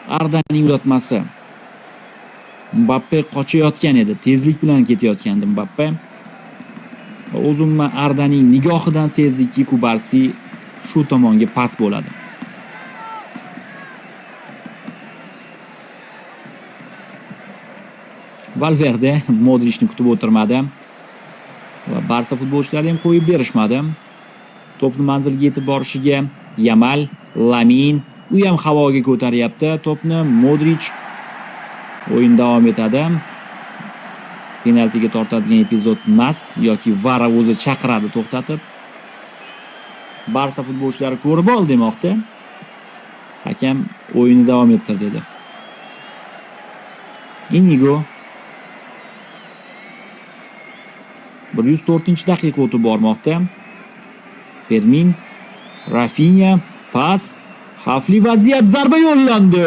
Ardaning uzatmasi. Mbappe qochayotgan edi, tezlik bilan ketayotgandi Mbappe. Va o'zimma Ardaning nigohidan sezdikki, Kubarsi shu tomonga pas bo'ladi. Valverde Modrichni kutib o'tirmadi. Va Barsa futbolchilari ham qo'yib berishmadi. To'pni manzilga yetib borishiga Yamal, Lamin, u ham havoga ko'taryapti to'pni. Modrich, o'yin davom etadi. Penaltiga tortadigan epizod emas yoki VAR o'zi chaqiradi to'xtatib. Barsa futbolchilari ko'rib ol demoqda. Hakam o'yinni davom ettir dedi. Inigo, 104-daqiqa o'tib bormoqda. Fermin, Rafinha, pas, xavfli vaziyat, zarba yo'llandi.